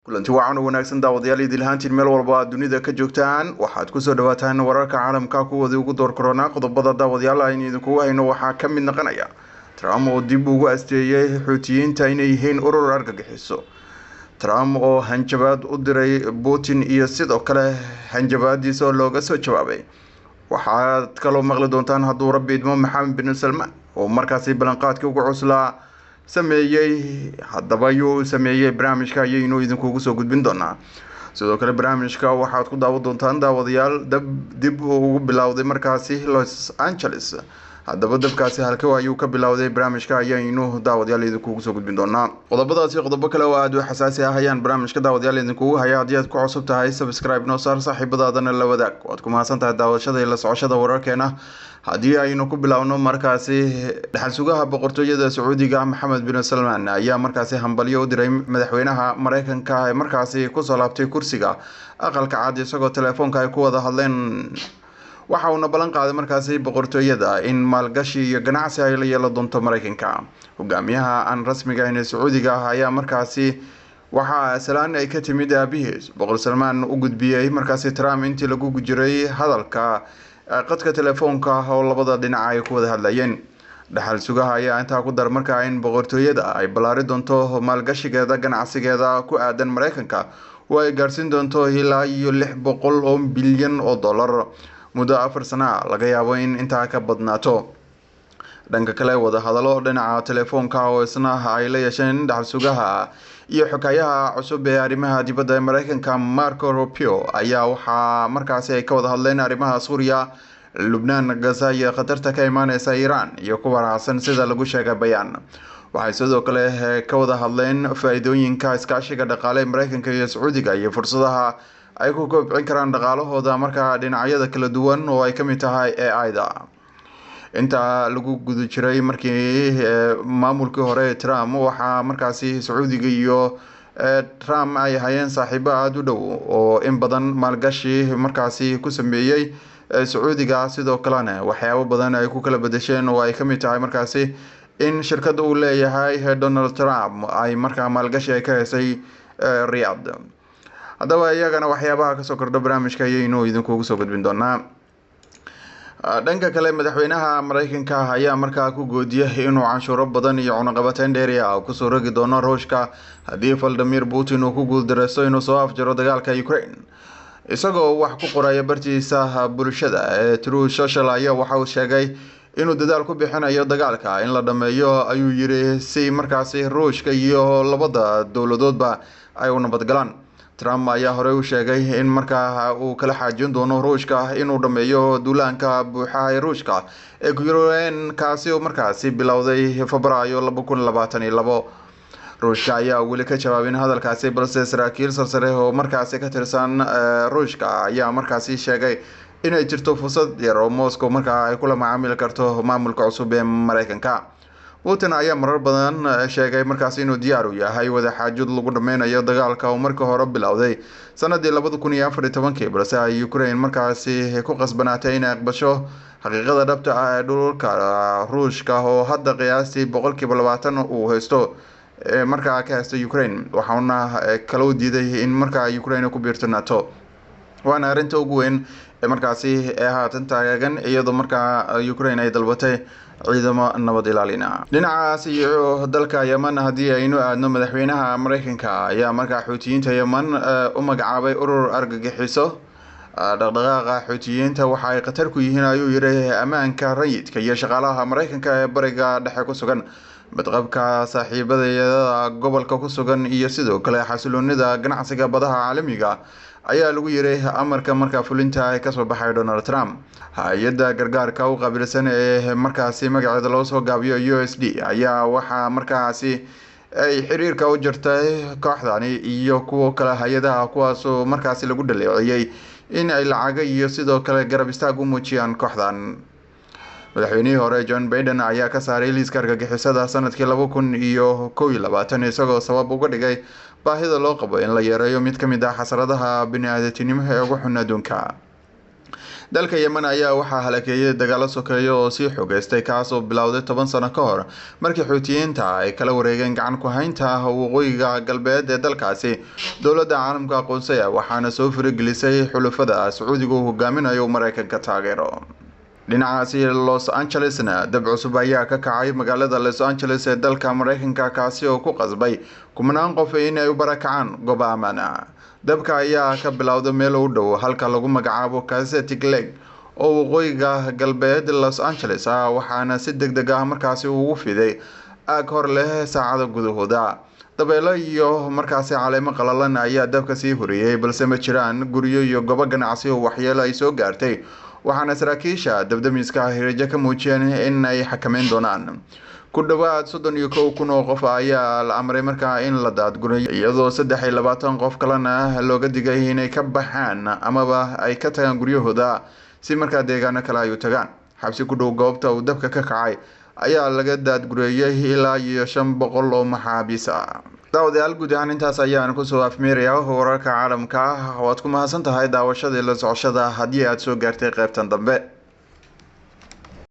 Kulanti wacan oo wanaagsan, daawadayaal, idil ahaantiin meel walba aad dunida ka joogtaan. Waxaad kusoo dhawaataan wararka caalamka kuwoodii ugu door koronaa. Qodobada, daawadayaal, aynu idinkugu hayno waxaa ka mid noqonaya Trump oo dib ugu asteeyay Xuutiyiinta inay yihiin urur argagixiso, Trump oo hanjabaad u diray Putin iyo sidoo kale hanjabaadiisa oo looga soo jawaabay. Waxaad kaloo maqli doontaan, hadduu Rabbi idmo, Maxamed bin Salmaan oo markaasi ballanqaadkii ugu cuslaa sameeyey. Haddaba yuu sameeyey? Barnaamijka ayaynu idinkugu soo gudbin doonaa. Sidoo kale barnaamijka waxaad ku daawan doontaan, daawadayaal, dab dib ugu bilowday markaasi Los Angeles. Haddaba dabkaasi halka ayuu ka bilowday? Barnaamijka ayaynu, daawadayaal, idinkugu soo gudbin doonaa. Qodobadaasi, qodobo kale oo aada u xasaasi ah ayaan barnaamijka, daawadayaal, idinkugu haya. Haddii aad ku cusub tahay, subscribe noo saar, saaxiibadaadana la wadaag. Waad ku mahadsan tahay daawashada iyo la socoshada wararkeena. Haddii aynu ku bilaawno markaasi, dhaxal sugaha boqortooyada Sacuudiga Maxamed bin Salmaan ayaa markaasi hambalyo u diray madaxweynaha Mareykanka ee markaasi kusoo laabtay kursiga Aqalka Cad, isagoo telefoonka ay ku wada hadleen. Waxa uuna ballan qaaday markaasi boqortooyada in maalgashi iyo ganacsi ay la yeelan doonto Mareykanka. Hogaamiyaha aan rasmiga ahayn ee Sacuudiga ah ayaa markaasi waxaa salaan ay ka timid aabihiis Boqor Salmaan u gudbiyey markaasi Trump intii lagu jiray hadalka qadka telefoonka oo labada dhinac ay ku wada hadlayeen. Dhaxal sugaha ayaa intaa ku dar markaa in boqortooyada ay ballaari doonto maalgashigeeda ganacsigeeda ku aadan Mareykanka oo ay gaarsiin doonto ilaa iyo $600 oo bilyan muddo 4 sana ah, laga yaabo in intaa ka badnaato. Dhanka kale, wadahadalo dhinaca telefoonka oo isna ay la yeesheen dhaxal sugaha iyo xogayaha cusub ee arrimaha dibadda ee Mareykanka Marco Rubio ayaa waxaa markaasi ay ka wada hadleen arrimaha Suuriya, Lubnaan, Gaza iyo khatarta ka imaaneysa Iiraan iyo kuwa raacsan, sida lagu sheegay bayaan. Waxay sidoo kale ka wada hadleen faa-iidooyinka iskaashiga dhaqaale ee Mareykanka iyo Sacuudiga iyo fursadaha ay ku kobcin karaan dhaqaalahooda markaa dhinacyada kala duwan oo ay ka mid tahay AI-da. Inta lagu guda jiray markii maamulkii hore ee Trump, waxaa markaasi Sacuudiga iyo Trump ay hayeen saaxiibo aada u dhow oo in badan maalgashi markaasi ku sameeyey Sacuudiga. Sidoo kalena waxyaabo badan ay ku kala bedesheen oo ay kamid tahay markaasi in shirkadda uu leeyahay Donald Trump ay markaa maalgashi ay ka hesay Riyadh. Haddaba iyagana waxyaabaha kasoo kordha barnaamijka ayaynu idinkugu soo gudbin doonaa. Dhanka kale, madaxweynaha Mareykanka ayaa markaa ku goodiyay inuu canshuuro badan iyo cunaqabateyn dheeri ah kusoo rogi doono Ruushka haddii Vladimir Putin uu ku guuldareysto inuu soo afjaro dagaalka Ukraine. Isagoo wax ku qoraya bartiisa bulshada ee Truth Social ayaa waxa uu sheegay inuu dadaal ku bixinayo dagaalka in la dhameeyo, ayuu yiri, si markaasi Ruushka iyo labada dowladoodba ay u nabadgalaan. Trump ayaa horey u sheegay in markaa uu kala xaajin doono Ruushka inuu dhameeyo duulaanka buuxa ee Ruushka ee Ukraine, kaasi oo markaasi bilowday Febraayo 2022. Ruushka ayaa weli ka jawaabin hadalkaasi, balse saraakiil sarsare oo markaasi ka tirsan Ruushka ayaa markaasi sheegay inay jirto fursad yar oo Moscow markaa ay kula macaamili karto maamulka cusub ee Mareykanka. Putin ayaa marar badan sheegay markaasi inuu diyaar u yahay wadaxaajood lagu dhameynayo dagaalka oo markii hore bilowday sanadii 2014-kii, balse ay Ukraine markaasi ku qasbanaatay inay aqbasho xaqiiqada dhabta ah ee dhulka Ruushka oo hadda qiyaastii 20% uu haysto markaa ka haysto Ukraine. Waxauna kaloo diiday in markaa Ukraine ku biirto NATO, waana arrinta ugu weyn ee markaasi ee haatan taagan, iyadoo markaa Ukraine ay dalbatay ciidamo nabad ilaalina. Dhinacaas iyo dalka Yeman haddii aynu aadno, madaxweynaha Mareykanka ayaa markaa Xuutiyiinta Yeman u magacaabay urur argagixiso. Dhaqdhaqaaqa Xuutiyiinta waxa ay khatar ku yihiin, ayuu yiri, ammaanka rayidka iyo shaqaalaha Mareykanka ee Bariga Dhexe ku sugan, badqabka saaxiibadayada gobolka ku sugan iyo sidoo kale xasiloonida ganacsiga badaha caalamiga, ayaa lagu yiri amarka markaa fulinta kasoo baxay Donald Trump. Hay-adda gargaarka u qaabilsan ee markaasi magaceeda loo soo gaabiyo USD ayaa waxaa markaasi ay xiriirka u jirtay kooxdani iyo kuwo kale hay-adaha, kuwaasoo markaasi lagu dhaleeceeyey in ay lacago iyo sidoo kale garab istaag u muujiyaan kooxdan. Madaxweynihii hore John Biden ayaa ka saaray liiska argagixisada sanadkii 2021, isagoo sabab uga dhigay baahida loo qabo in la yareeyo mid ka mid ah xasaradaha bini-aadatinimo ee ugu xun adduunka. Dalka Yemen ayaa waxaa halakeeyay dagaalo sokeeya oo sii xogeystay, kaas oo bilowday 10 sano ka hor markii Xuutiyiinta ay kala wareegeen gacan ku haynta waqooyiga galbeed ee dalkaasi dowladda caalamka aqoonsaya, waxaana soo faragelisay xulafada Sacuudiga uu hogaaminayo Mareykanka taageero. Dhinacaasi Los Angelesna dab cusub ayaa ka kacay magaalada Los Angeles ee dalka Mareykanka, kaasi oo ku qasbay kumanaan qof in ay u barakacaan goobo ammaan ah. Dabka ayaa ka bilowday meel u dhow halka lagu magacaabo Casetic Lake oo waqooyiga galbeed Los Angeles ah, waxaana si deg deg ah markaasi ugu fiday aag hor leh saacado gudahooda. Dabeelo iyo markaasi caleemo qalalan ayaa dabka sii horiyey, balse ma jiraan guryo iyo goobo ganacsi oo waxyeelo ay soo gaartay, waxaana saraakiisha dabdamiska rajo ka muujiyeen in ay xakameyn doonaan. Ku dhowaad 31,000 oo qof ayaa la amray markaa in la daadgurayo, iyadoo 23 qof kalena looga digay inay ka baxaan amaba ay ka tagaan guryahooda si markaa deegaano kale ay u tagaan. Xabsi ku dhow goobta uu dabka ka kacay ayaa laga daadgureeyay ilaa iyo 500 oo maxaabiis ah. Daawadayaal, guud ahaan intaas ayaan kusoo afmeerayaa wararka caalamka. Waad ku mahadsan tahay daawashadii la socoshada haddii aad soo gaartay qaybtan dambe.